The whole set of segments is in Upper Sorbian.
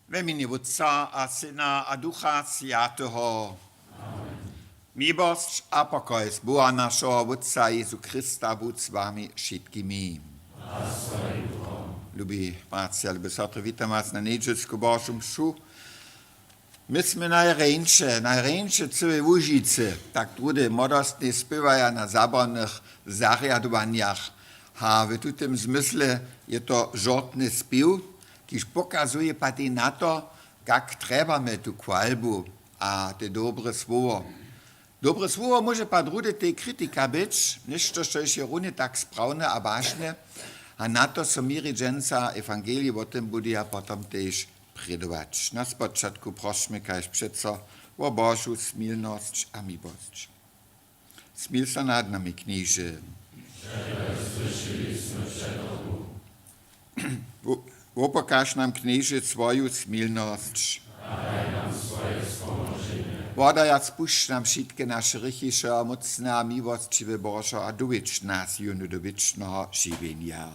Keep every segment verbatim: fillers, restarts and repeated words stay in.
We mjenje Wótca a Syna a Ducha Swjateho. Miłosć a pokoj z Boha našeho Wótca Jezu Chrysta budź z wami wšitkimi. Lubi bratřa, lube sotry, witam was na njedźelsku Božu mšu. My smy najrjeńše, najrjeńše cyłej Łužicy, tak druhdy młodostnje spěwaja na zabranych zarjadowanjach. A w tutym zmysle je to žortny spěw, kiž pokazuje patej na to, kak trjebamy tu chwalbu a te dobre słowo. Dobre słowo móže pak druhdy tej kritika być, něšto, štož je runje tak sprawne a wažne, a na to so měri dźensa ewangelij, wo tym budu ja potom tež prědować. Na spočatku prošmy kaž přeco wo Božu smilnosć a miłosć. Smil so nad nami, Knježe. Wo-, wopokaž nam, Knježe, swoju smilnosć. Wodajac pušć nam wšitke naše hrěchi, wšehomócny a miłosćiwy Božo, a dowjedź nas jónu do wěčneho žiwjenja.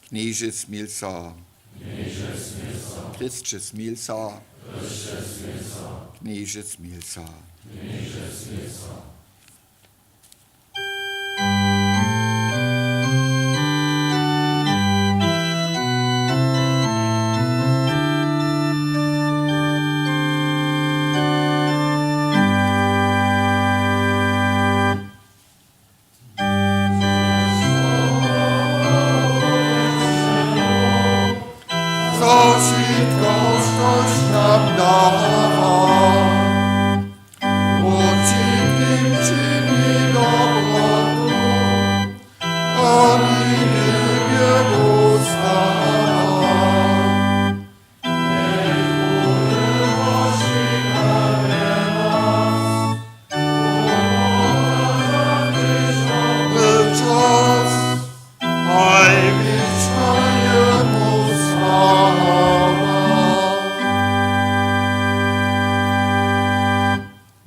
Knježe, smil so. Knježe, smil so. Chrysće, smil so. Chrysće, smil so. Knježe, smil so. Knježe, smil so. Za wšitko, štož nam dawa, wótřikim čini dobrotu, a my njebje wóstawa.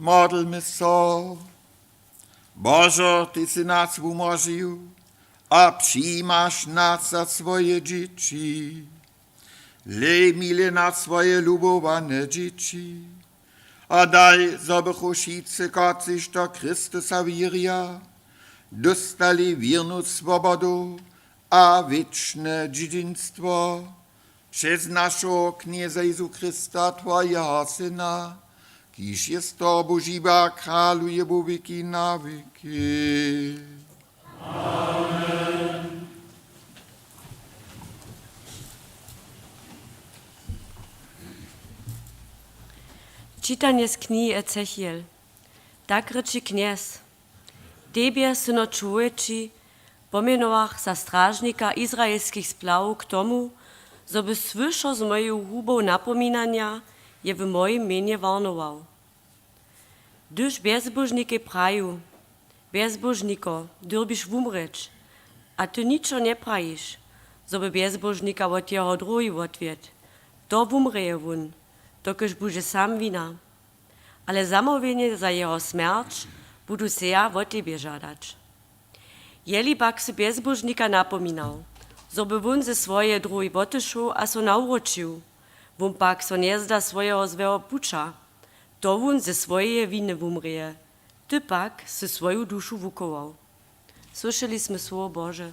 Modlmy so. Božo, ty sy nas wumóžił a přijimaš nas za swoje dźěći. Lej mile na swoje lubowane dźěći a daj, zo bychu wšitcy, kotřiž do Chrystusa wěrja, dóstali wěrnu swobodu a wěčne dźědźinstwo přez našeho Knjeza Jezu Chrysta, twojeho Syna, kiž je z tobu žiwy a kraluje wo wěki na wěki. Čitanje z knihi Ezechiel. Tak rěči Knjez: Tebje, syno čłowječi, pomjenowach za stražnika izraelskich splawow k tomu, zo by słyšał z mojeju hubow napominanja, je w mojim mjenje warnował. Hdyž bjezbóžnikej praju: Bjezbóžniko, dyrbiš wumrěć, a ty ničo njeprajiš, zo by bjezbóžnika wot jeho druhi wotwjedł: To wumrěje wón, dokelž budźe sam wina. Ale zamołwjenje za jeho smjerć budu seja wot tebje žadać. Jeli pak sy bjezbóžnika napominał, zo by wón ze swojeje druhi wotyšoł a so nawróćił, wón pak so njezda swojeho złeho puća, to wón ze swojeje winy wumrěje, ty pak sy swoju dušu wuchował. Słyšeli smy słowo Bože.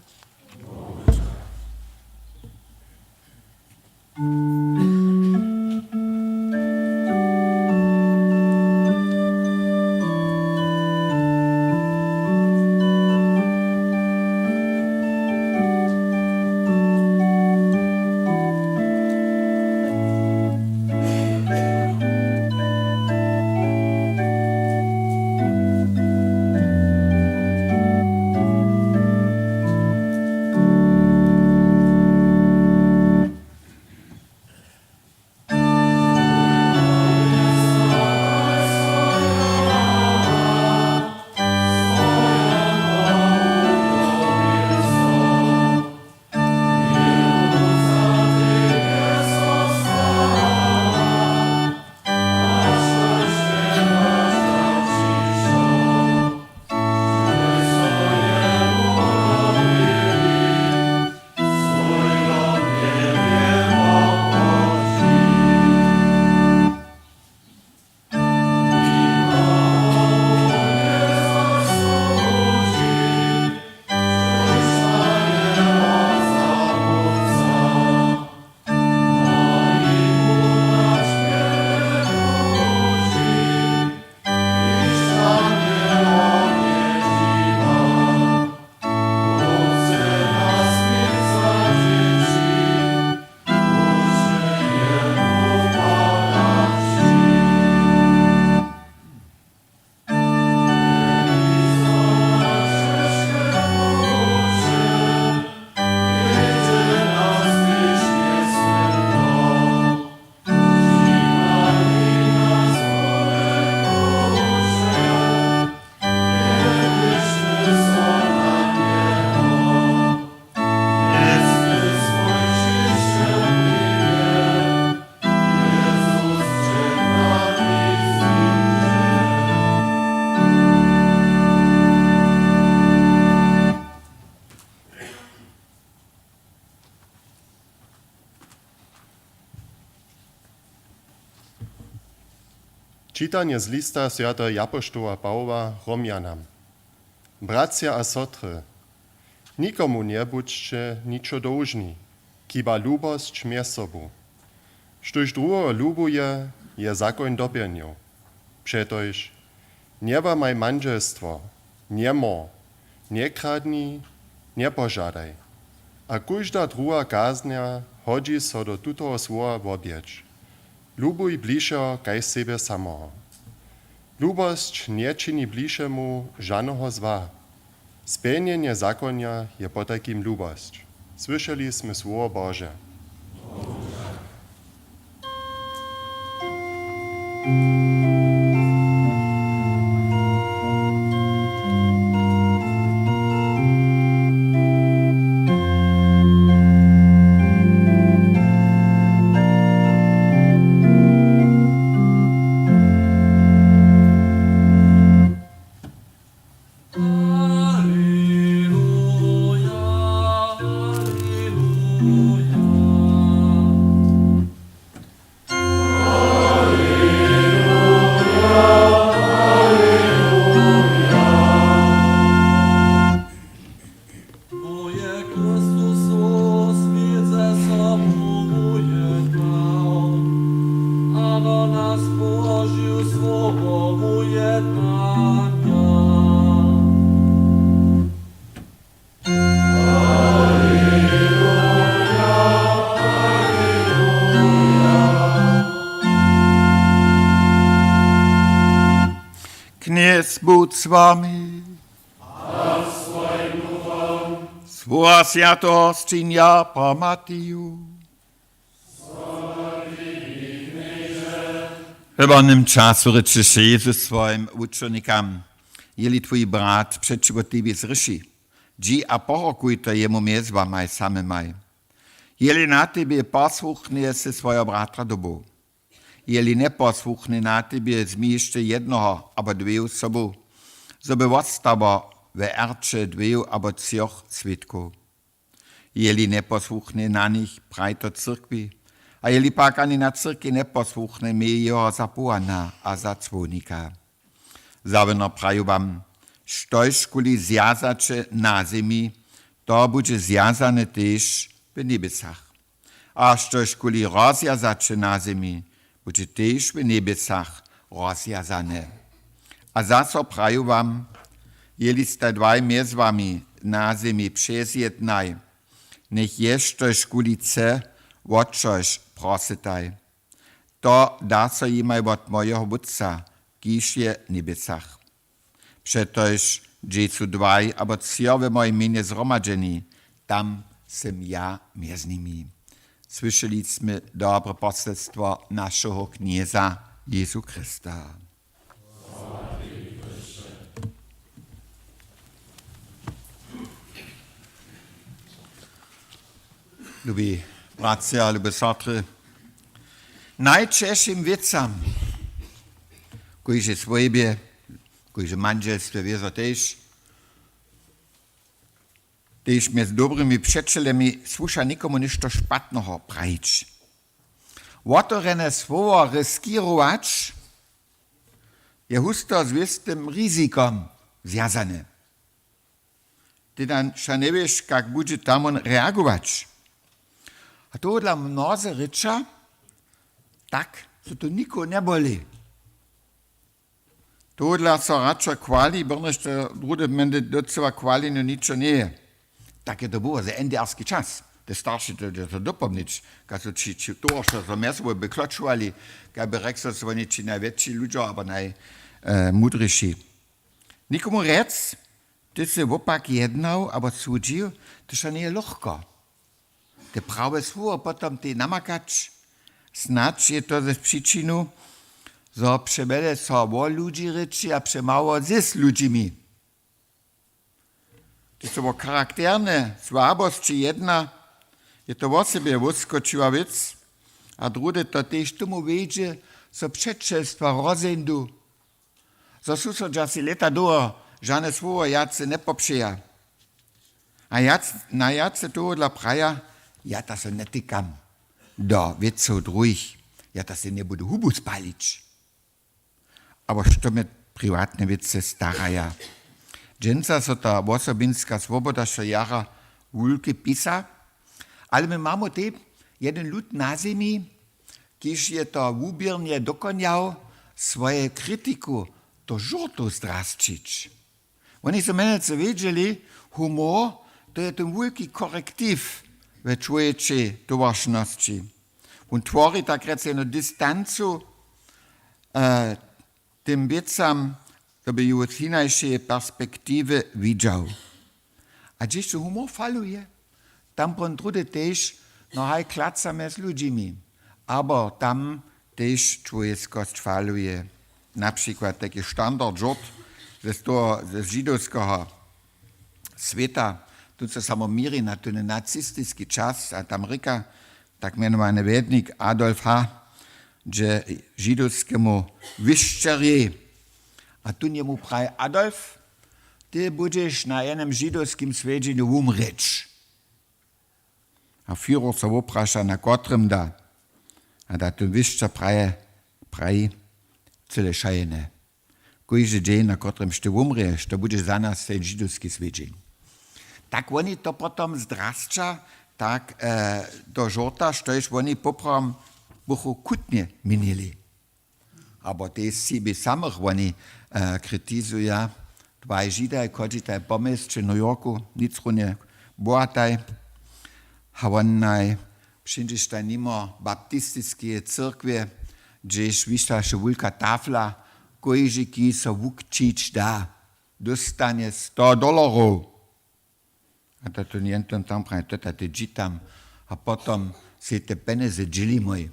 Čitanje z lista swjateho japoštoła Pawoła Romjanam. Bratřa a sotry, nikomu njebudźće ničo dołžni, chiba lubosć mjez sobu. Štóž druheho lubuje, je zakoń dopjelnił. Přetož: „Njebamaj mandźelstwo, njemor, njekradni, njepožadaj.“ A kóžda druha kaznja hodźi so do tutoho słowa wobjeć: „Lubuj blišeho kaž sebje samoho.“ Lubosć nječini blišemu žaneho zła. Spjelnjenje zakonja je potajkim lubosć. Słyšeli smy słowo Bože. Mój Chrystus, swět ze sobu mój dał, a do nas połožił słowo mój dla mnje. Knjez budź z wami. Słowa swjateho sćenja po Matiju. W hybornym času rěčeše Jezus swojim wučernikam: „Jeli twój brat přećiwo tebi zhrěši, dźi a pohorkujtaj jemu mjez wamaj samymaj. Jeli na tebje posłuchny, sy swojeho bratra dobył. Jeli njeposłuchny na tebje, zmij hišće jednoho abo dwě sobu, zo by wostało we erće dwě abo třoch swědkow. Jeli njeposłuchny na nich, praj to cyrkwi, a jeli pak ani na cyrkej njeposłuchny, měj jeho za pohana a za cłownika. Zawěrno praju wam, štožkuli zwjazaće na zemi, to budźe zwjazane tež w njebjesach. A štožkuli rozwjazaće na zemi, budźe tež w njebjesach rozwjazane. A zaso praju wam, jeli staj dwaj mjez wami na zemi přezjednaj, njech je štožkuli chce, wo čož prosytaj, to da so jimaj wot mojeho Wótca, kiž je w njebjesach. Přetož hdźež su dwaj abo třo we mojim mjenje zhromadźeni, tam sym ja mjez nimi.“ Słyšeli smy dobre poselstwo našeho Knjeza Jezu Chrysta. Lubi bratřa, lube sotry, najćežšim wěcam, kóžde swójbje, kóžde mandźelstwje wězo tež, tež mjez dobrymi přećelemi słuša někomu něšto špatneho prajić. Wotewrjene słowo riskěrować je husto z wěstym rizikom zwjazane. Ty dan wša njewěš, kak budźe tamón reagować. A tohodla mnozy rěča tak, zo to nikoho njeboli. Tohodla so radšo chwali, brniš to druhdy mjedy docyła chwaljenju ničo njeje. Tak je to było za N D R-ski čas. Te starši to, to dopomnić, kaž su ći, ći towaršo so mjez sobom by kločowali, kaj by rjekł so, so woni ći najwjetši ludźo abo naj, e, mudrěši. Někomu rjec, ty sy wopak jednał abo sudźił, to wša njeje lochko. Te prawe słowo potom tej namakać, snadź je to ze přičinu, zo přewjele so wo ludźi rěči a přemało z ludźimi. Hdźež so wo charakterne słabosće jedna, je to wosebje wótskočiła wěc, a druhdy to tež tomu wjedźe, zo přećelstwa rozjeńdu, zo susodźa sej lěta dołho žane słowo wjace njepopřeja. A wjac, na wjace tohodla praja: „Ja ta so njetykam do wěcow druhich, ja ta sej njebudu hubu spalić.“ abo što mje priwatne wěcy staraja. Dźensa so ta wosobinska swoboda wšo jara wulke pisa, ale my mamy tej jedyn lud na zemi, kiž je to wuběrnje dokonjał, swoje kritiku do žurtow zdrasćić. Woni su mjenujcy wědźeli, humor, to je ten wulki korektiw we čłowječej towaršnosći. Wón twori tak rjec jednu distancu, e, tym wěcam, zo by ju z hinašeje perspektiwy widźał. A hdźež so humor faluje, tam pon druhdy tež, no haj, klacamy z ludźimi. Abo tam tež čłowjeskosć faluje. Na přikład tajki standard žurt ze, z toho, ze židowskeho swěta, tu so samo měri na ten nacistiski čas a tam rěka tak mjenowany wjednik Adolf H., dźe židowskemu wyšćerjej. A tu njemu praji: Adolf, ty budźeš na jenym židowskim swjedźenju wumrěć. A Führer so wopraša, na kotrym da. A da tón wyšćer praje, praji: Cyle wšajene. Kóždy dźeń, na kotrymž ty wumrěš, to budźe za nas ten židowski swjedźeń. Tak woni to potom zdrasća, tak, e, do žurta, štož woni poprawom buchu chutnje měnili. Abo tež sebi samych woni, e, kritizuja. Dwaj Židaj chodźitaj po měsće w New Yorku, nic runje bohataj. A wonaj přińdźeštaj nimo baptistiskeje cyrkwje, hdźež wisaše wulka tafla: Kóždy, kiž so wukćić da, dóstanje sto dolarow. A to tón Jenton tam praji: „To ta ty dźi tam a potom sej te pjenjezy dźělimoj.“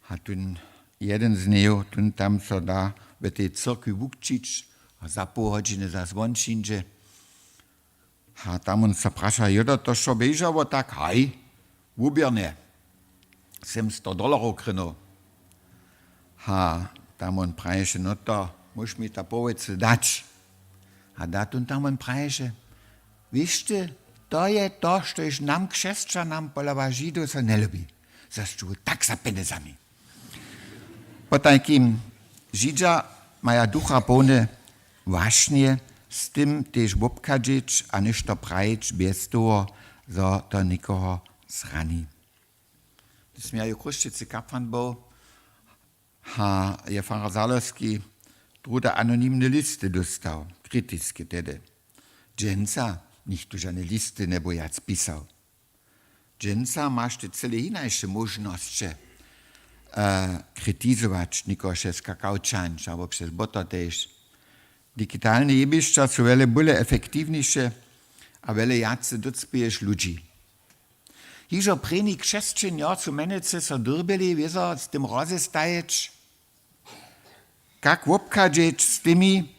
A tón jedyn z nich, tón tam so da w tej cyrkwi wukćić a za poł hodźiny zas won přińdźe. A tam wón so praša: „Jo, to wšo běžało tak?“ „Haj, wuběrnje. Sym sto dolarow krynył.“ A tam wón praješe: „No to móžeš mi to powěc dać.“ A da tón tam wón praješe: „Wěš ty, to je to, štož nam křesćanam pola was Židow so njelubi, zo sću tak za pjenjezami.“ Potajkim Židźa maja ducha połne wašnje, z tym tež wobchadźeć a něšto prajić bjez toho, zo to někoho zrani. Hdyž sym ja w Chrósćicy kapłan był, ha, je farar Zalewski druhdy anonymne listy dóstał, kritiske tehdy. Dźensa nichtó žane listy njebě wjac pisał. Dźensa maš ty cyle hinaše móžnosće, e, kritizować někoho přez kakao čańš abo přez boto tež. Digitalne jebišća su wjele bóle efektiwniše a wjele wjace docpěješ ludźi. Hižo prěni křesćenjo su mjenujcy so dyrbjeli wězo z tym rozestajeć, kak wobchadźeć z tymi,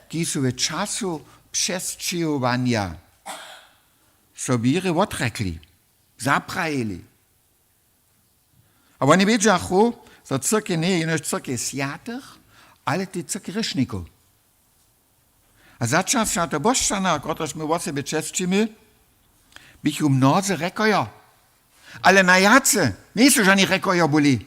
kiž su w času přesćěhowanja so wěry wotrjekli, zaprajili. A woni wědźachu, zo cyrkej njeje jenož cyrkej swjatych, ale tež cyrkej hrěšnikow. A za časa to Bosćana, kotrež my wosebje česćimy, běchu mnozy rjekojo. Ale na wjace njejsu žani rjekojo byli.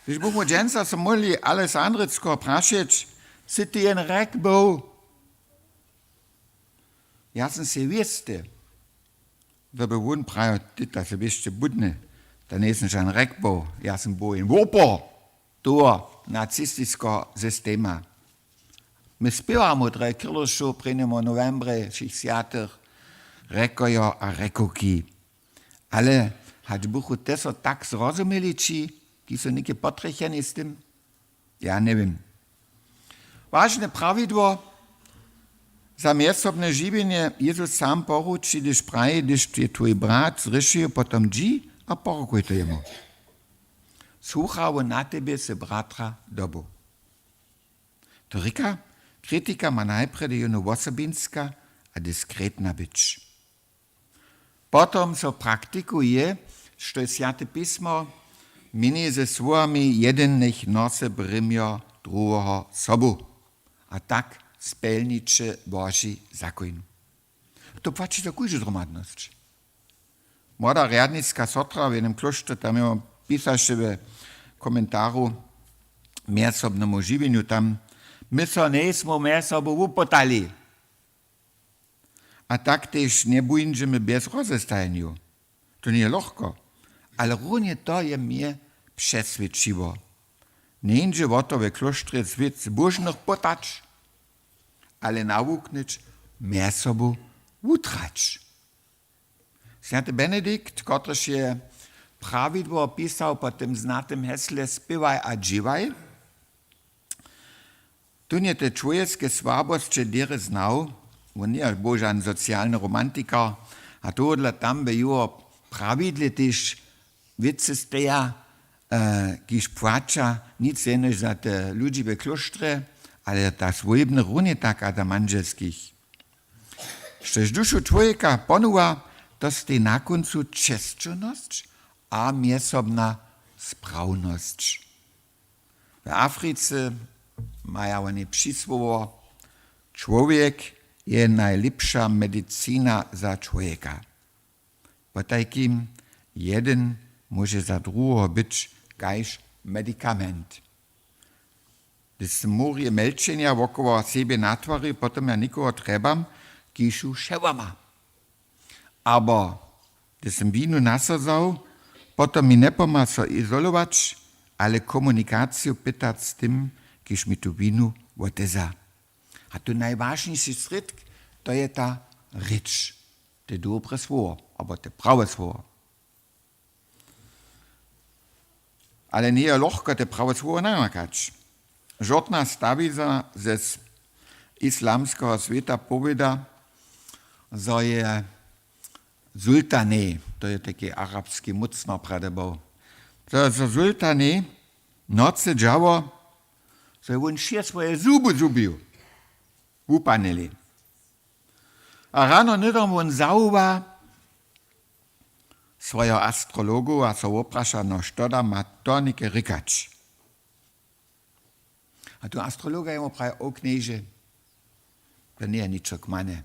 Hdyž buchmy dźensa so móhli Alesandrickeho prašeć: „Sy ty jen rjek był?“ Ja sym sej wěsty, zo by wón prajił: „Ty, to sy wěsće budny, to njejsym žan rjek był, ja sym był jen wopor toho nacistiskeho systema.“ My spěwamy drje Kirlušow prěnjemu nowembrje wšěch swjatych, rjekojo a rjekowki. Ale hač buchu te so tak zrozumili ći, kiž su něke potrjecheni z tym? Ja njewěm. Wažne prawidło za mjezsobne žiwjenje Jezus sam poruči, hdyž praji: „Hdyž je twój brat zhrěšił, potom dźi a porukuj to jemu.“ Słucha wón na tebje, sy bratra dobył. To rěka, kritika ma najprjedy jónu wosobinska a diskretna być. Potom so praktikuje, štož Swjate pismo měni ze słowami: „Jedyn njech nosy brěmjo druheho sobu“, a tak spjelniće Boži zakoń. To płaći za kóždu zhromadnosć. Młoda rjadniska sotra w jednym klóštrje, tam jo, pisaše we Komentaru mjezsobnemu žiwjenju tam: „My so njejsmy mjezsobu wupytali. A tak tež njebójndźemy bjez rozestajenju.“ To njeje lochko, ale runje to je mje přeswědčiło. Njeńdźe wo to, we klóštrje swět zbóžnych pytać, ale nawuknyć mjezsobu wutrać. Swjaty Benedikt, kotryž je prawidło pisał po tym znatym hesle „Spěwaj a dźěłaj“, tón je te čłowjeske słabosće derje znał. Wón njeje był žan socialny romantikar, a tohodla tam we jeho prawidle tež wěcy steja, e, kiž płaća nic jenož za te ludźi we klóštrje, ale ta swójbny runje tak a ta mandźelskich. Štož dušu čłowjeka ponuwa, to stej na kóncu česćownosć a mjezsobna sprawnosć. W Africe maja woni přisłowo: „Čłowjek je najlěpša medicina za čłowjeka.“ Potajkim, jedyn móže za druheho być kaž medikament. Hdyž sym murje mjelčenja wokoło sebje natwarił, potom ja někoho trjebam, kiž ju wšewoma. Abo hdyž sym winu na so wzał, potom mi njepomha so izolować, ale komunikaciju pytac z tym, kiž mi tu winu woteza. A tu najwažniši srědk, to je ta rěč, to je dobre słowo, abo to je prawe słowo. Ale njeje lochko te prawe słowo namakać. Žortna stawiza z islamskeho swěta powěda, zo je sultanej, to je taki arabski mócnar prady był, zo, zo sultanej nocy dźało, zo je wón wšě swoje zuby zubił, wupanili. A rano hnydom wón zawoła swojeho astrologow a so wopraša: „No, što da ma to něke rěkać?“ A tu astrologa jemu praji: „O, knježe, to njeje ničo kmane.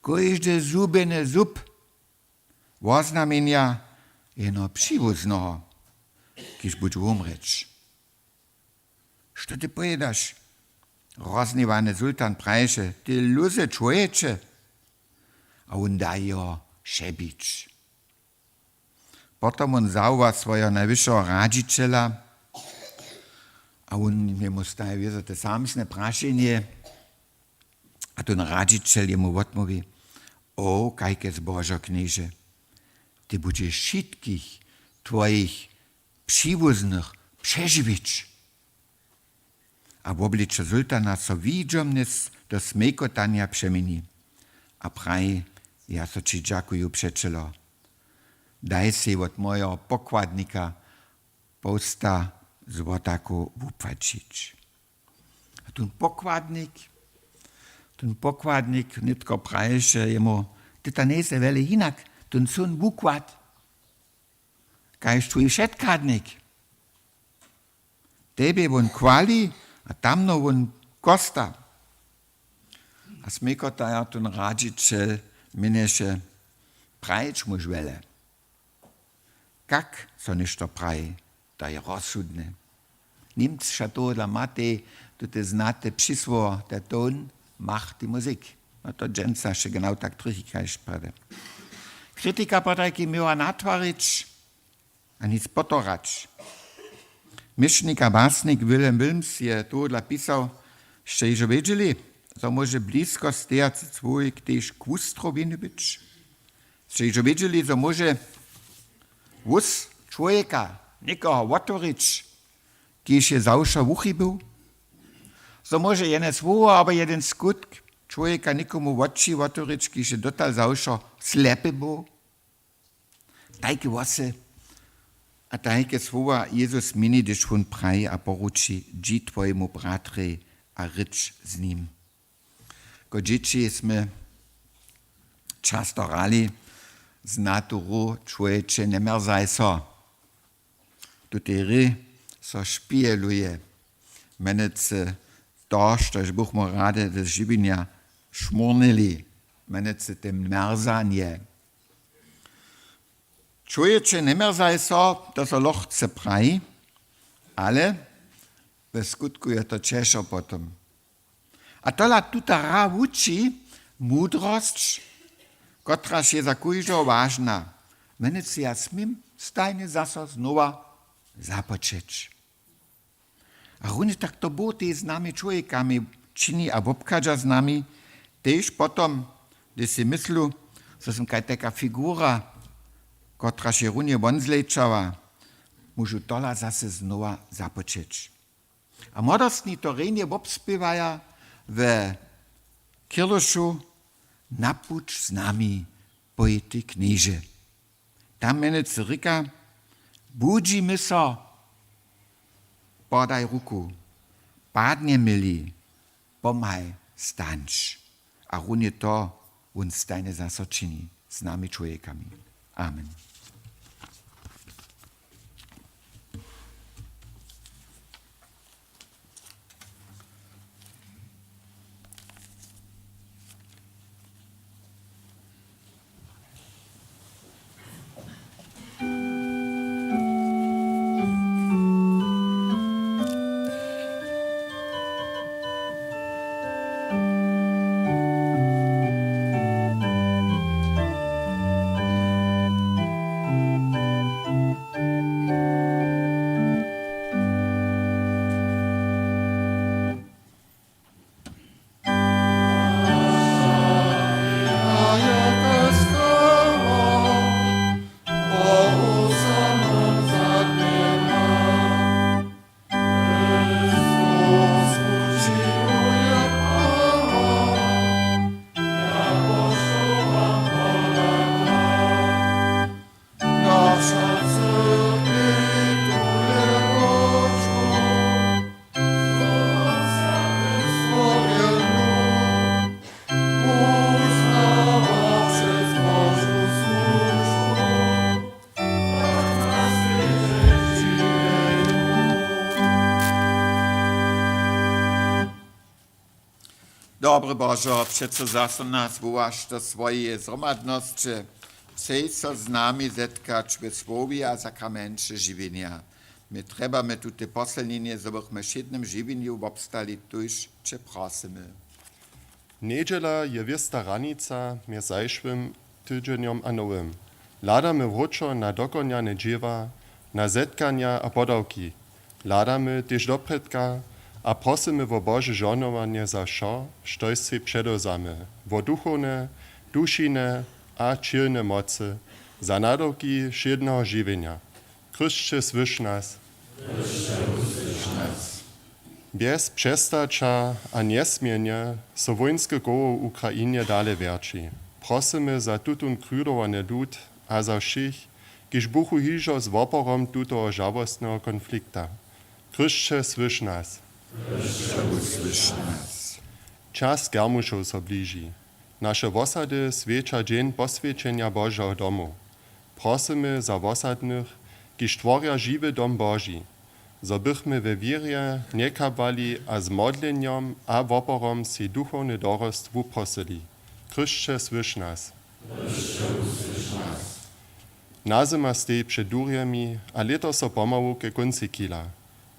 Kóždy zubjeny zub woznamjenja jeno přiwuzneho, kiž budźe wumrěć.“ „Što ty powědaš?“ Rozhněwany sultan praješe: „Ty lóze čłowječe!“ A wón da jeho přebić. Potom wón zawoła swojeho najwyššeho radźićela a wón jemu staji wězo te samsne prašenje. A tón radźićel jemu wotmołwi: „O, kajke zbožo, knježe, ty budźeš wšitkich twojich přiwuznych přežiwić.“ A wobliče sultana so widźomnje s-, do smjekotanja přeměni a praji: „Ja so ći dźakuju, přećelo. Daj sej wot mojeho pokładnika połsta złotakow wupłaćić.“ A tón pokładnik, tón pokładnik nětko praješe jemu: „Ty to njejsy wjele jinak, tón són wukład, kaž twój předchadnik. Tebje wón chwali a tamno wón kosta.“ A smjekotaja tón radźićel měnješe: „Prajić móž wjele. Kak so něšto praji, to je rozsudne.“ Němc wšak tohodla matej, tute znate přisłowo: „Der Ton macht die Musik.“ No to dźensa wšak genau tak trjechi kaž prjedy. Kritika potajkim měła natwarić a nic potorać. Měšnik a basnik Wilhelm Wilms je tohodla pisał: „Sće hižo wědźeli, zo móže blisko stejacy čłowjek tež k wustrowjenju być? Sće hižo wědźeli, zo móže wós čłowjeka někoho wotworić, kiž je zawšo wuchibył? Zo móže jene słowo abo jeden skutk čłowjeka někomu woči wotworić, kiž je dotal zawšo slepy był?“ Tajke włosy a tajke słowa Jezus měni, hdyž wón praji a poruči: „Dźi twojemu bratrej a rěč z nim.“ Jako dźěći smy často hrali z naturu: „Čłowječe, njeměrzaj so.“ Tutej hry so špiheluje mjenujcy to, štož bychmy rady z žiwjenja šmurnili, mjenujcy te mjerzanje. Čłowječe, njemjerzaj so, to so lochce praji, ale w skutku je to ćežko potom. A tola tuta hra wuči mudrosć, kotraž je za kóždeho wažna. Mjenujcy, ja směm stajnje zaso znowa započeć. A runje tak to Bóh tež z nami čłowjekami čini a wobchadźa z nami, tež potom, hdyž sej myslu, zo sym kaj tajka figura, kotraž je runje wonzlečała, móžu tola zase znowa započeć. A młodostni to rjenje wobspěwaja we Kirlušu: „Na puć z nami, pojej ty, Knježe.“ Tam mjenujcy rěka: „Budźimy so, podaj ruku, padnjemy-li, pomhaj, stańć.“ A runje to wón stajnje zaso čini z nami čłowjekami. Amen. Dobry Božo, přeco zaso nas wołaš do swojeje zhromadnosće, chceš so z nami zetkać we słowje a sakramenće žiwjenja. My trjebamy tute poselnjenje, zo bychmy w wšědnym žiwjenju wobstali, tuž će prosymy. Njedźela je wěsta hranica mjez zašłym tydźenjom a nowym. Hladamy wróćo na dokonjane dźěła, na zetkanja a podawki. Hladamy tež doprědka a prosymy wo Bože žohnowanje za wšo, štož sej předewzamy, wo duchowne, dušine a ćělne mocy, za nadawki wšědneho žiwjenja. Chrysće, słyš nas. Bjez přestaća a njesměrnje so wójnske koło w Ukrainje dale wjerći. Prosymy za tutón krudowany lud a za wšěch, kiž buchu hižo z woporom tutoho žałostneho konflikta. Chrysće, słyš nas. Čas kermušow so bliži. Naše wosady swjeća dźeń poswjećenja Božeho domu. Prosymy za wosadnych, kiž tworja žiwy dom Boži, zo bychmy we wěrje njekabłali a z modlenjom a woporom sej duchowny dorost wuprosyli. Chrysće, słyš nas. Nazyma stej před durjemi a lěto so pomału ke kóncej chila.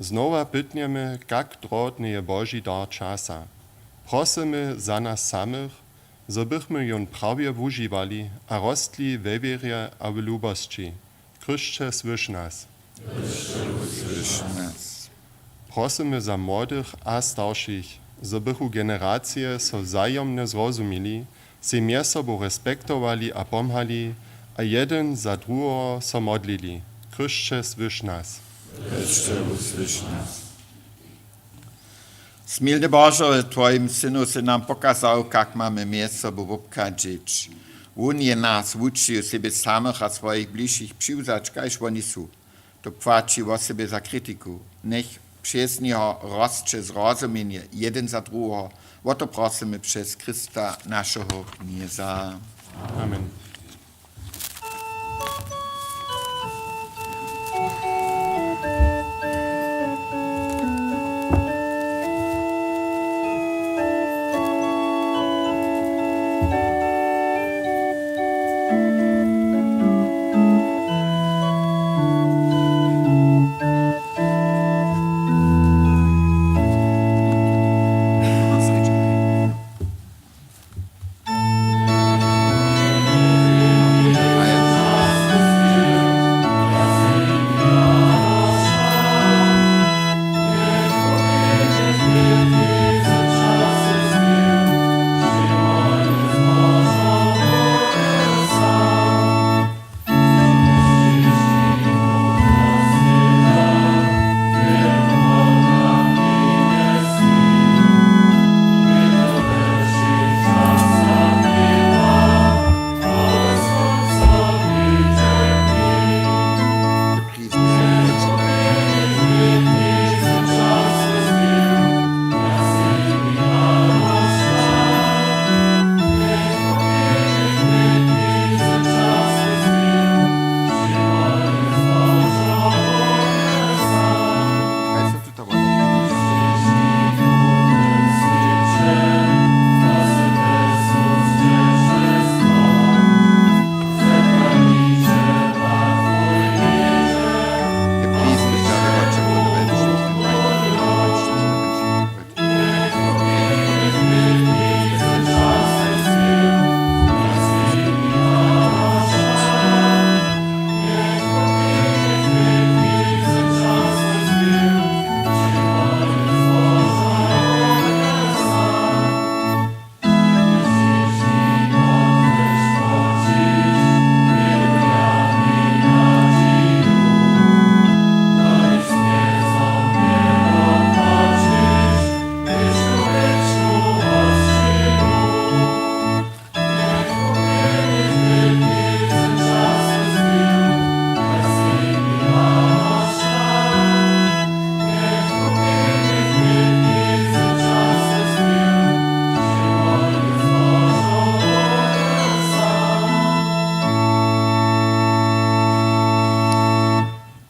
Znowa pytnjemy, kak drotny je Boži dar časa. Prosymy za nas samych, zo bychmy jón prawje wužiwali a rostli we wěrje a w lubosći. Chrysće, słyš nas. Prosymy za młodych a staršich, zo bychu generacije so wzajomnje zrozumili, sej mjez sobu respektowali a pomhali a jedyn za druheho so modlili. Chrysće, słyš nas. Smilny Božo, w twojim synu sy nam pokazał, kak mamy mjez sobu wobchadźić. Wón je nas wučił, sebje samych a swojich bližšich přiwzać, kaž woni su. To płaći wosebje za kritiku. Njech přez njeho rosće zrozumjenje jedyn za druheho. Wo to prosymy přez Chrysta, našeho Knjeza. Amen.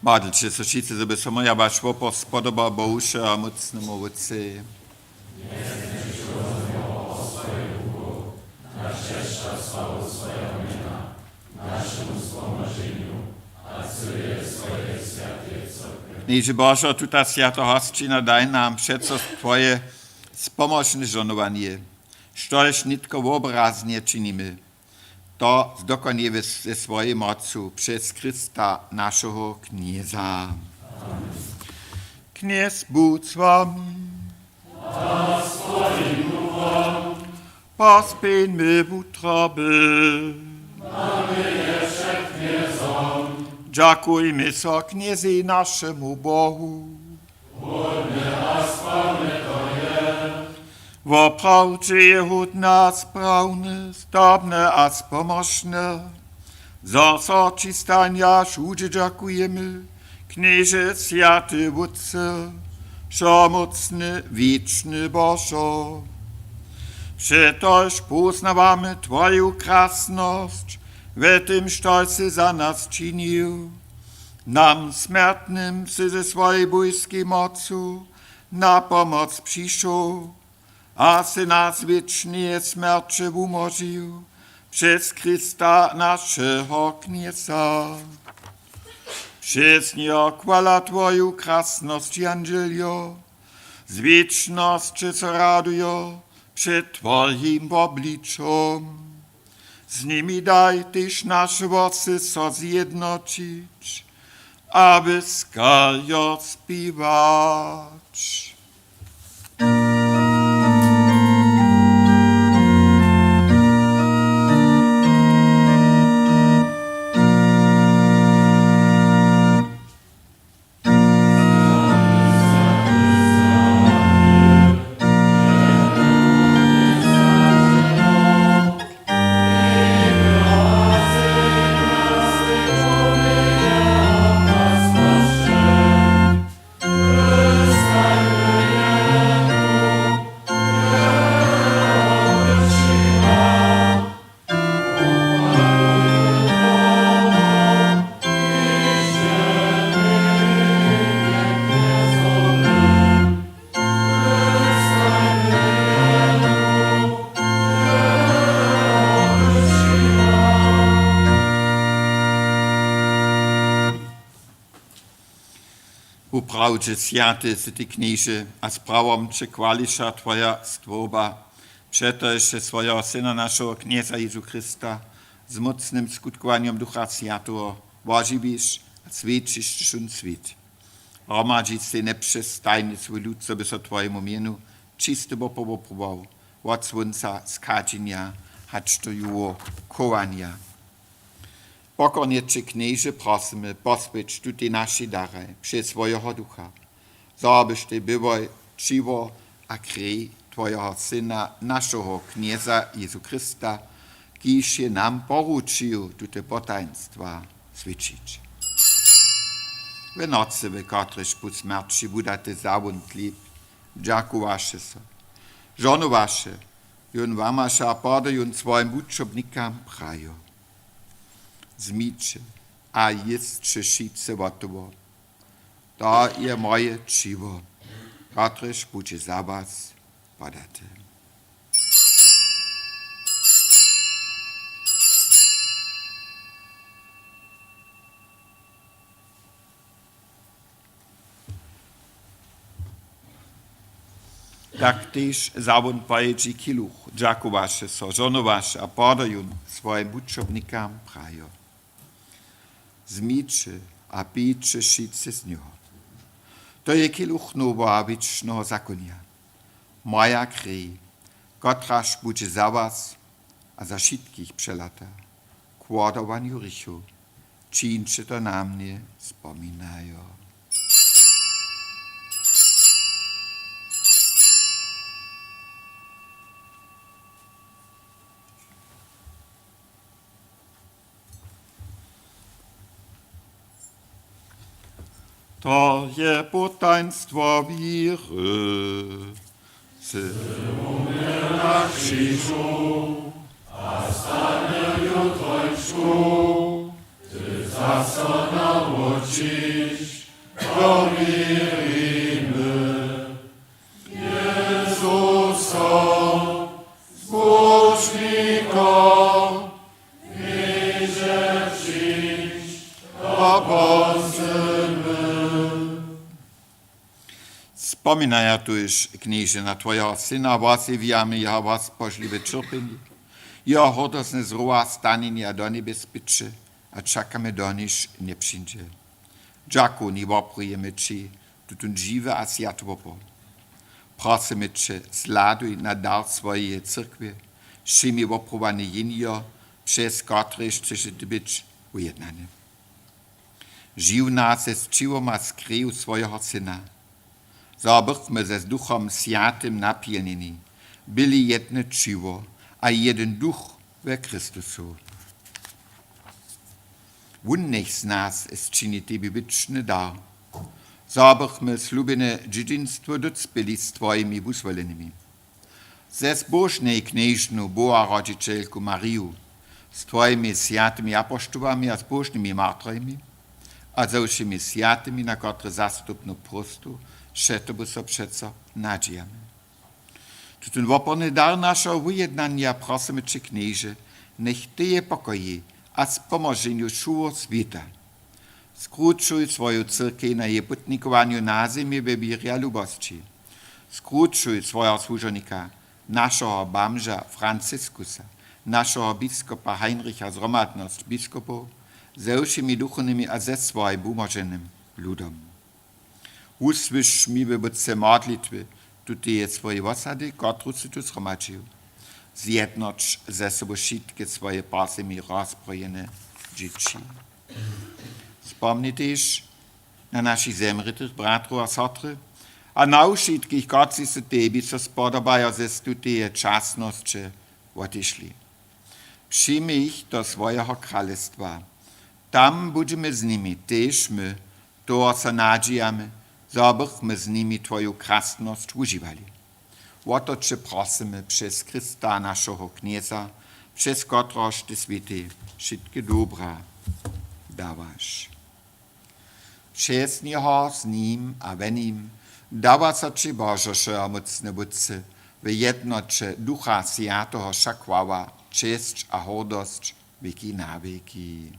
Modlće so wšitcy, zo by so moja waš wopor spodobał Bohu, wšehomócnemu Wótcej. Knježe Božo, tuta swjata hosćina daj nam přeco twoje spomóžne žohnowanje, štož nětko wobraznje činimy. To zdokonjej ze swojej mocu přez Chrysta, našeho Knjeza. Knjez budź z wami. Pospěńmy wutroby. Dźakujmy so Knjezej, našemu Bohu. Woprawdźe je hódne a sprawne, zdobne a spomóžne, zo so ći stanja wšudźe dźakujemy, Knježe, swjaty Wótče, wšomócny, wěčny Božo. Přetož póznawamy twoju krasnosć we tym, štož sy za nas činił. Nam smjertnym sy ze swojej bójskej mocu na pomoc přišoł a sy nas wěčneje smjerće wumóžił přez Chrysta, našeho Knjeza. Přez njeho chwala twoju krasnosći, andźeljo z wěčnosće so radujo před twojim wobličom. Z nimi daj tež naše hłosy so zjednoćić, aby skarjo spěwać. Woprawdźe swjaty sy ty, Knježe, a z prawom će chwališa twoja stwórba. Přetož sy swojeho Syna, našeho Knjeza Jězu Chrysta, z mócnym skutkowanjom Ducha Swjateho wožiwiš a swjećiš wšón swět. Hromadźiš sej njepřestajnje swój lud, zo by so twojemu mjenu čisty wopor wopruwał, wot słónca schadźenja hač do juwo chowanja. Pokornje će, Knježe, prosymy, poswjeć tutej našej daraj přez swojeho Ducha, zo byštej byłoj ćiwo a krej twojeho Syna, našeho Knjeza Jězu Chrysta, kiž je nam poručił tute potajnstwa swěćić. W nocy, w kotrejž bu smjerći wudaty za wón tlěp, dźakowaše so, žohnowaše jón, łamaše a poda jón swojim wučobnikam, prajo: Wzmiće a jěsće wšitcy wotowo. To je moje ćiwo, kotrež budźe za was podate. Tak tež wza wón po jědźi kiluch, dźakowaše so, žohnowaše a poda jón swojim wučobnikam, prajo: Wzmiće a pijće wšitcy z njeho. To je kiluch noweho a wěčneho zakonja, moja krej, kotraž budźe za was a za wšitkich přelata k wodawanju hrěchow. Čińće to na mnje spominajo. To je potajnstwo wěry. Sy umrěł na křižu a stanył jutrojšku. Ty za A so nawočić, to wěrimy. Jezusa, Zbóžnika, knježe, přińdź a pomsć my. Spominaja tuž, Knježe, na twojeho Syna, wozjewiwamy jeho wospožliwe ćerpjenje, jeho hordostne zrowa, stanjenje a do njebjes byće a čakamy, doniž njepřińdźe. Dźakowni woprujemy ći tutón žiwy a swjaty wopor. Prosymy će, zhladuj na dar swojeje cyrkwje, přijmi wopruwanje jeniho, přez kotrež chceš ty być wujednany. Žiw nas z tčiwom a z kreju swojeho Syna, zo bychmy z Duchom Swjatym napjelnjeni, byli jedne tčiwo a jedyn duch we Chrystusu. Wón njech z nas sčini tebi wěčny dar, zo bychmy slubjene dźědźinstwo docpěli z twojimi wuzwolenymi. Ze zbóžnej knježnu, Boha rodźićelku Mariju, z twojimi swjatymi apoštołami a zbóžnymi martrjemi a ze wšěmi swjatymi, na kotrež zastupnu próstwu před tobu so přeco nadźijamy. Tutón woporny dar našeho wujednanja prosymy će, Knježe, njech teje pokoji a spomoženju wšeho swěta. Skrućuj swoju cyrkej na jeje putnikowanju na zemi we wěrje a lubosći. Skrućuj swojeho słužownika, našeho bamža Franciskusa, našeho biskopa Heinricha, zhromadnosć biskopow ze wšěmi duchownymi a ze swojim wumoženym ludom. Wusłyš mi we wótře modlitwy tuteje swojej wosady, kotruž sy tu zhromadźił. Zjednoć ze sobu wšitke swoje po zemi rozprojene dźěći. Spomni tež na našich zemrětych bratrow a sotry a na wšitkich, kotřiž su tebi so spodobajo, ze tuteje časnosće wotišli. Přijmi jich do swojeho kralestwa. Tam budźemy z nimi tež my. Toho so nadźijamy, zo bychmy z nimi twoju krasnosć wužiwali. Wo to će prosymy přez Chrysta, našeho Knjeza, přez kotrehož ty swětej wšitke dobra dawaš. Přez njeho, z nim a we nim dawa so ći, Božo wšehomócny Wótče, w jednoće Ducha Swjateho wša chwała, česć a hordosć wěki na wěki.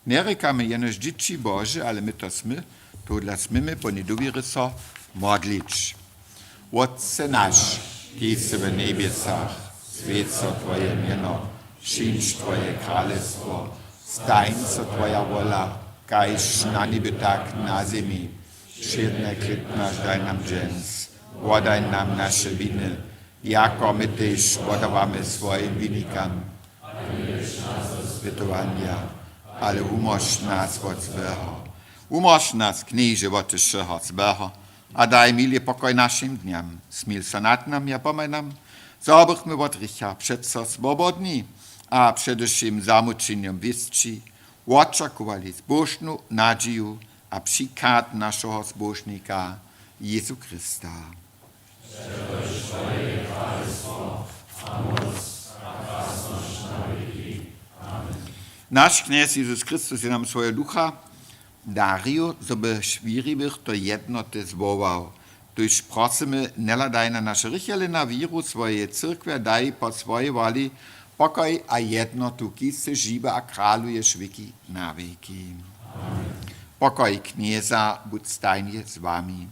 Njerěkamy jenož dźěći Bože, ale my to smy, tohodla směmy po njej dowěry so modlić. Wótče naš, kiž sy w njebjesach, swjeć so twoje mjeno, přińdź twoje kralestwo, stań so twoja wola, kaž na njebje, tak na zemi. Wšědny chlěb naš daj nam dźens, wodaj nam naše winy, jako my tež wodawamy swojim winikam. Swětowanja, ale wumóž nas wot złeho. Wumóž nas, Knježe, wot wšeho złeho a daj miłi pokoj našim dnjam. Smil so nad nami a pomhaj nam, zo bychmy wot hrěcha přeco swobodni a před wšěm zamućenjom wěsći wočakowali zbóžnu nadźiju a přichad našeho Zbóžnika Jězu Chrysta. Naš Knjez Jezus Chrystus je nam swojego Ducha darił, zo by wěriwych do jednoty zwołał. Tuž prosymy, njehladaj na naše hrěchy, ale na wěru swojeje cyrkwje, daj po swojej woli pokoj a jednotu, kiž sy žiwy a kraluješ wěki na wěki. Pokoj Knjeza budź stajnje z wami.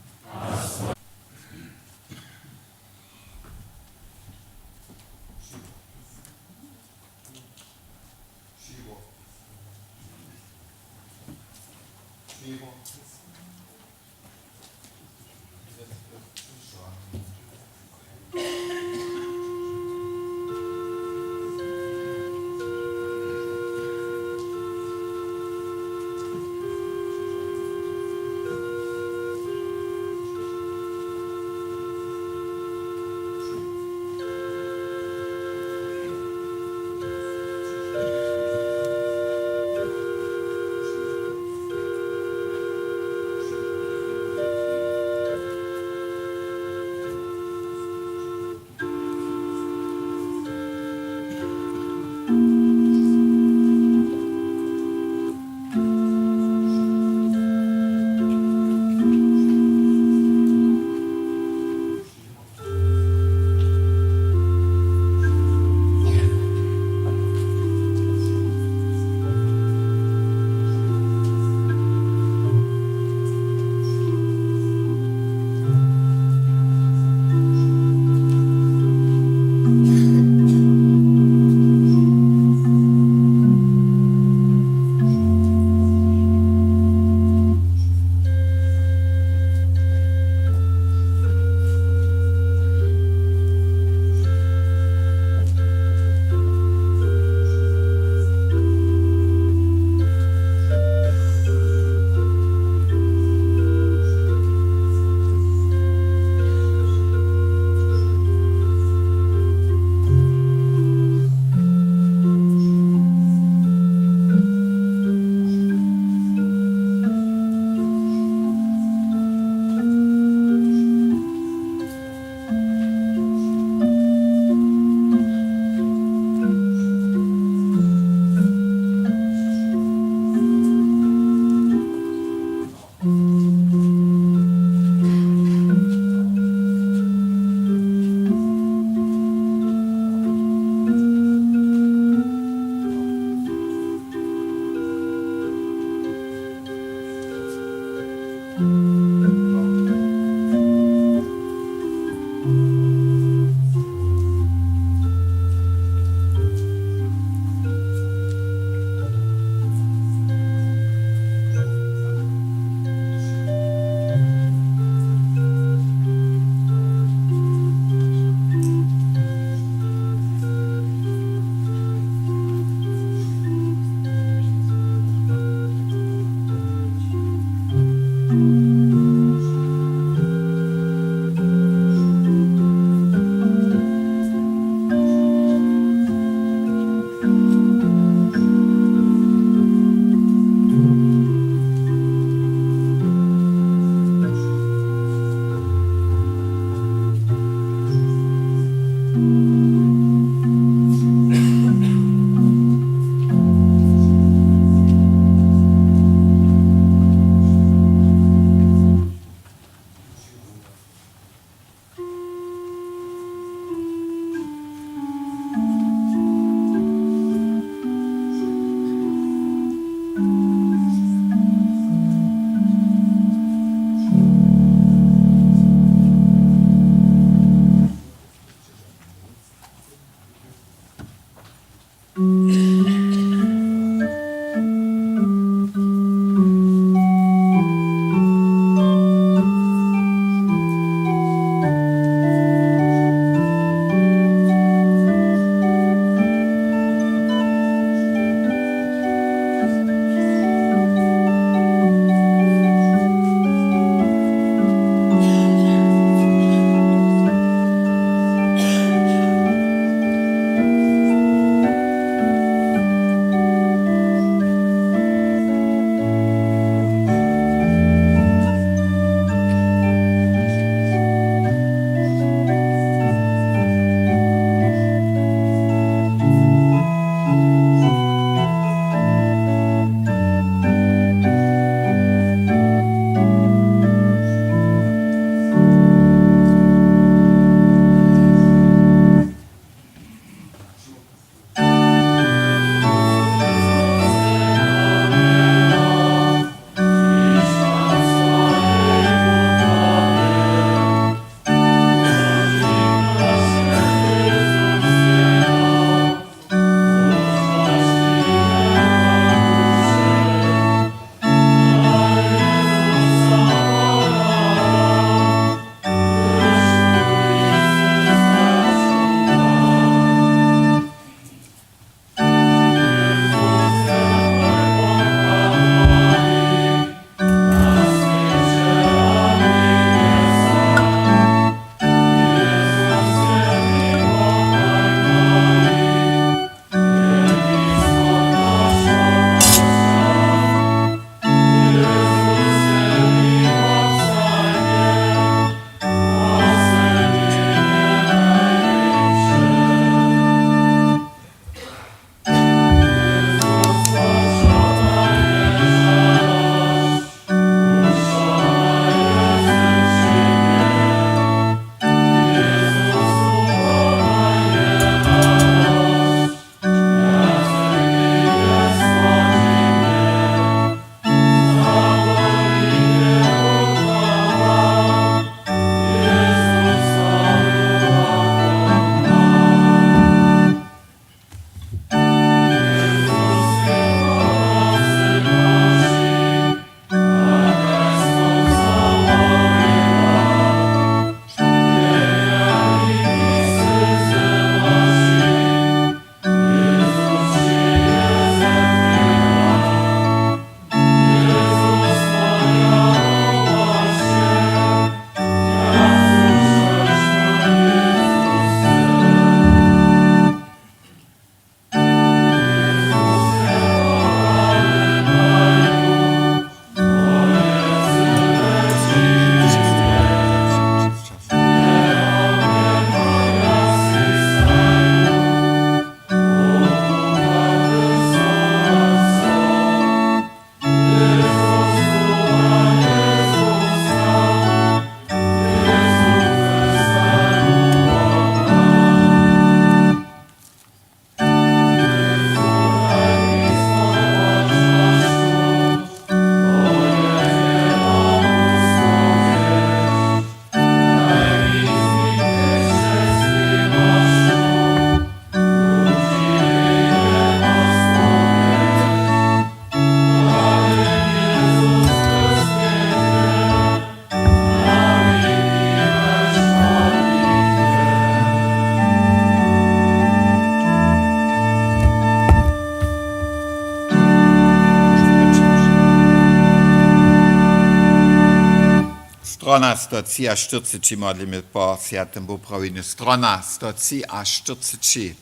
Strona sto třiaštyrceći, modlimy po swjatym wuprawjenju. Strona sto třiaštyrceći.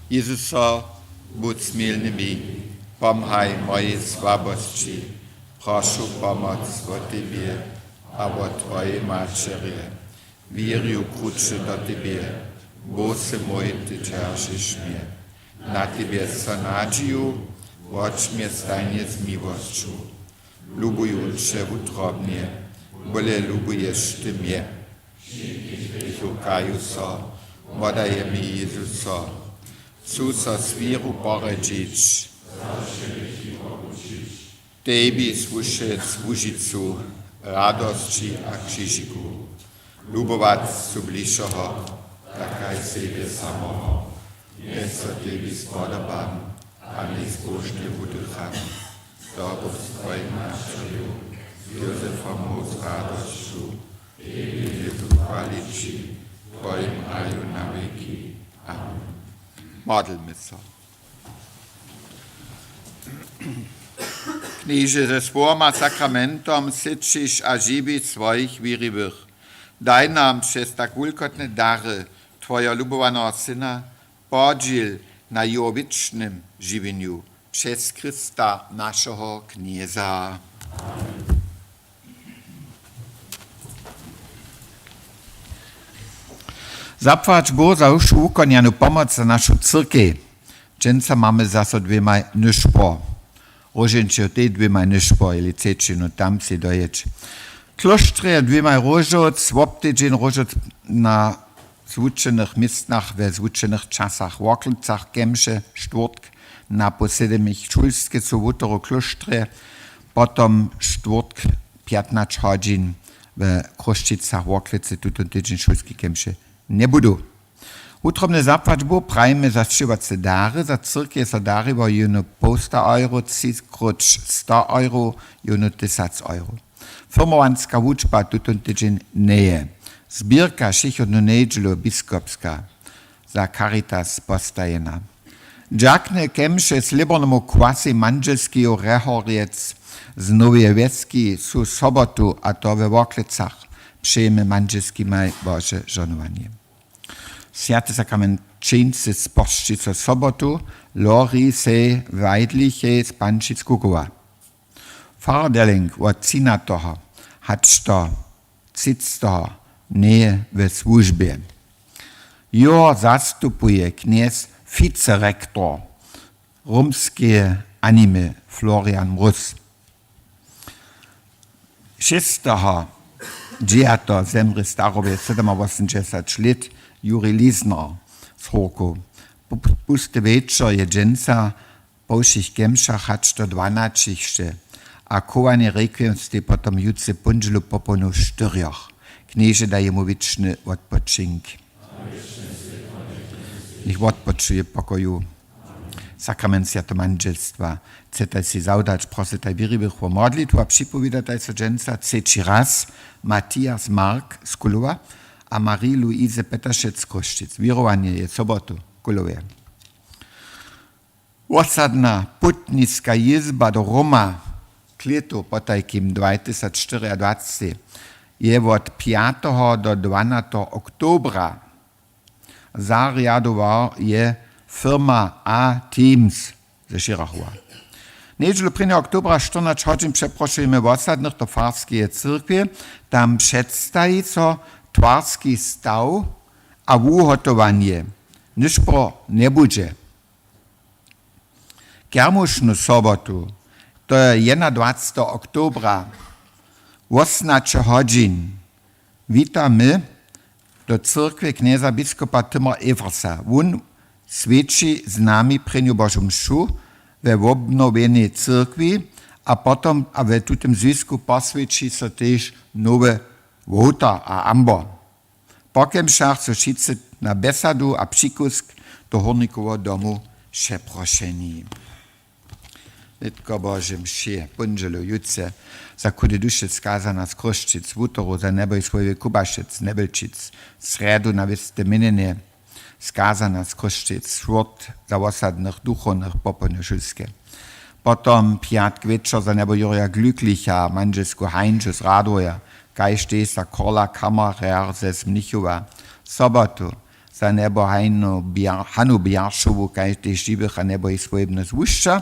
Jezuso, budź smilny mi, pomhaj mojej słabosći, prošu pomoc wot tebje a wot twojej maćerje. Wěrju kruće do tebje, Bóh sy mój, ty dźeržiš mje. Na tebje so nadźiju, woč mje stajnje z miłosću. Lubuju će wutrobnje, bóle lubuješ ty mje. Wšitki hrěchu kaju so, wodaje mi Jezuso. Chcu so z wěru poredźić. Tebi słušeć w Łužicu, radosći a křižiku. Lubować su bližšeho, tak kaž sebje samoho. Njech so tebi spodobam a njech zbožnje wudycham. Z tobom, z twojej maćerju, z Józefom, z radosću, tebi Jezu chwalići, twojim raju na wěki. Amen. Modlmy so. Knježe, ze słowom a sakramentom syćiš a žiwiš swojich wěriwych. Daj nam přez tak wulkotne dary twojeho lubowaneho Syna podźěl na jeho wěčnym žiwjenju přez Chrysta, našeho Knjeza. Zapłać Bóh za wšu wukonjanu pomoc za našu cyrkej. Dźensa mamy zaso dwěmaj nyšpor. Róžeńće tej dwěmaj nyšpor, jeli chceć, no tam sej dojěć. Klóštrje dwěmaj róžowc, wobtydźeń róžowc na zwučenych městnach we zwučenych časach. W Worklecach kemše štwórtk na pół sedmich šulske su wutoru klóštrje, potom štwórtk pjatnaće hodźin w Chrósćicach, Worklece tutón tydźeń šulske kemše njebudu. Wutrobne zapłać Bóh prajimy za sćěhowace dary. Za cyrkej so dariło jónu połsta euro, tři króć sto euro, jónu tysac euro. Firmowanska wučba tutón tydźeń njeje. Zběrka přichodnu njedźelu biskopska za Caritas postajena. Dźakny kemše slěbornemu kwasej mandźelskeju Rehorjec z Noweje Wjeski su sobotu, a to we Worklecach. Přejemy mandźelskimaj Bože žohnowanje. Swjaty sakrament čińcy spožči so sobotu, Lori sej Weidlichej z Pančic Kukowa. Fardelink wot třinatoho hač do třiceteho njeje we słužbje. Jeho zastupuje knjez ficerektor romskeje animy Florian Mróz. Šesteho dźewjateho zemrě starobje sydomawosomdźesać lět Juri Lisner z Horkow. Pu-, pusty wječor je dźensa po wšěch kemšach hač do dwanaće hišće a chowanje requiem stej potom jutře póndźelu popołdnju w štyrjoch. Knježe daj jemu wěčny wotpočink. Njech wotpočuje w pokoju. Sakrament swjateho mandźelstwa. Chcetaj sej zawdać, prosytaj wěriwych wo modlitwu a připowědataj so dźensa třeći raz Matias Mark z Kulowa a Marie-Louise Petašec z Chrósćic. Wěrowanje je sobotu w Kulowje. Wosadna putniska jězba do Roma k lětu potajkim dwaj tysac štyriadwacci je wot pjateho do dwanateho oktobra. Zarjadowała je firma A Teams ze Šěrachowa. Njedźelu prěnjeho oktobra štyrnaće hodźin přeprošujemy wosadnych do farskeje cyrkwje. Tam předstaji so twarski staw a wuhotowanje. Nyšpor njebudźe. Kermušnu sobotu, to je jedynadwaceteho oktobra, wosomnaće hodźin, witamy do cyrkwje knjeza biskopa Timera Eversa. Wón swjeći z nami prěnju Božu mšu we wobnowjenej cyrkwi a potom a we tutym zwisku poswjeći so tež nowy wołtar a ambor. Po kemšach su wšitcy na bjesadu a přikusk do Hórnikoweho domu přeprošeni. Nětko Bože mši, póndźelu jutře za chude duše skazana z Chrósćic, wutoru za njeboj swójby Kubašec, Njebelčic, srjedu na wěste měnjenje skazana z Chrósćic, štwórtk za wosadnych duchownych popołdnje šulske. Potom pjatk wječor za njeboj Jurja Glücklicha, mandźelsku Hańžu z Radworja, kaž tež za Korla Kammerherr ze Mnichowa. Sobotu za njeboj Hanu Bjar-, Hanu Bjaršowu, kaž tež žiwych a njeboj swójbnych z Łušća.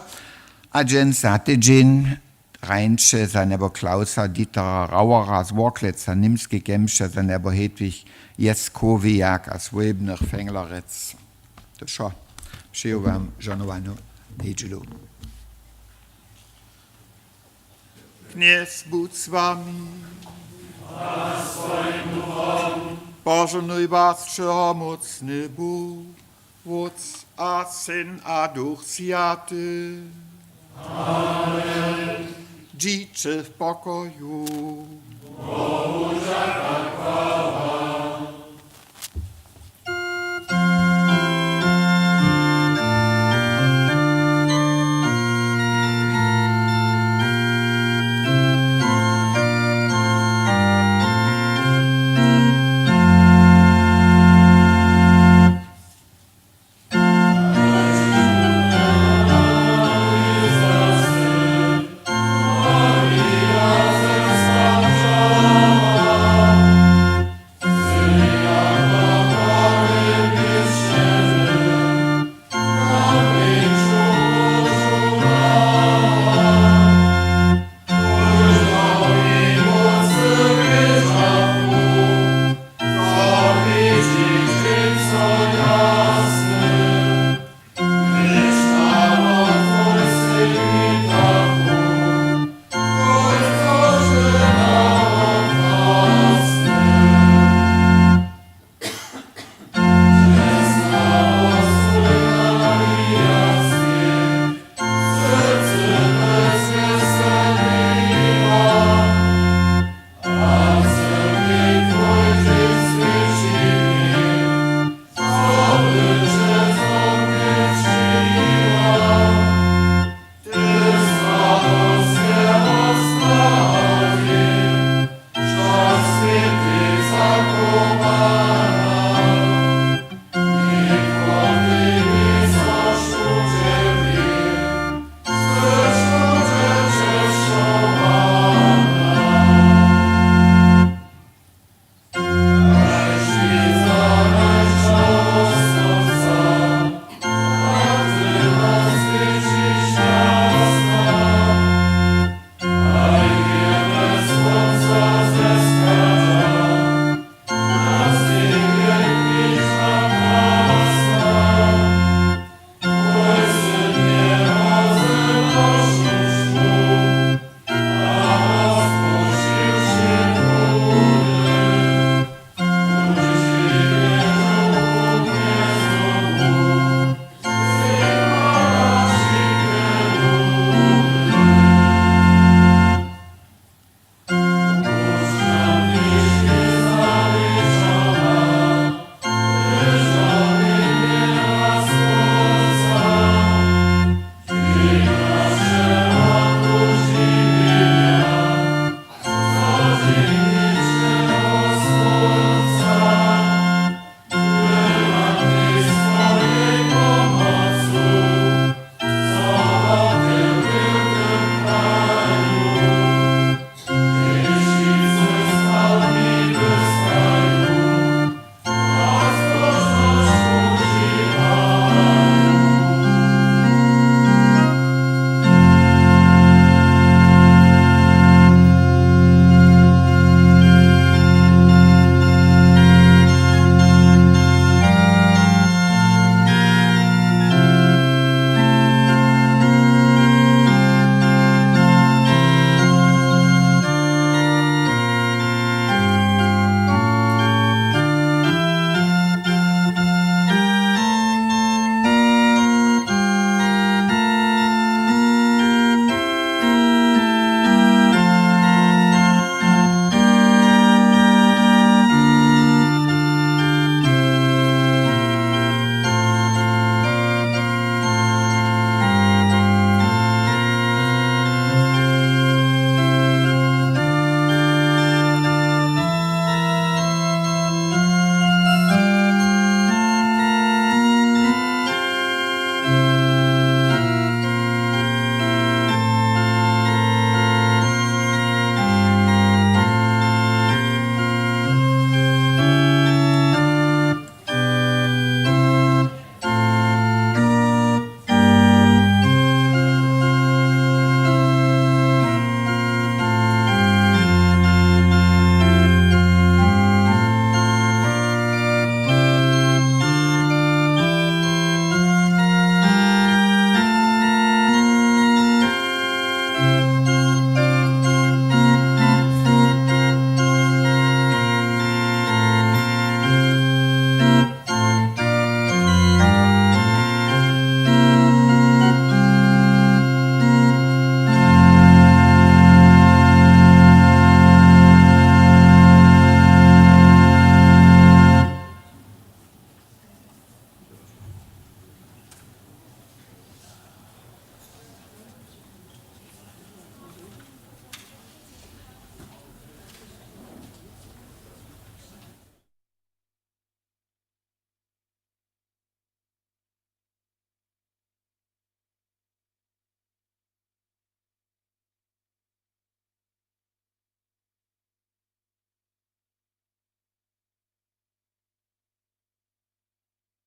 A dźensa tydźeń rańše za njeboj Klausa Dietera Rauera z Workleca, Němskej kemše za njeboj Hedwig Jeskowiak a swójbnych Fenglerec. To wšo. Přeju wam žohnowanu njedźelu. Knjez budź z wami. Požohnuj was wšehomócny Bóh, Wótc a Syn a Duch Swjaty. Amen. Dźiće w pokoju.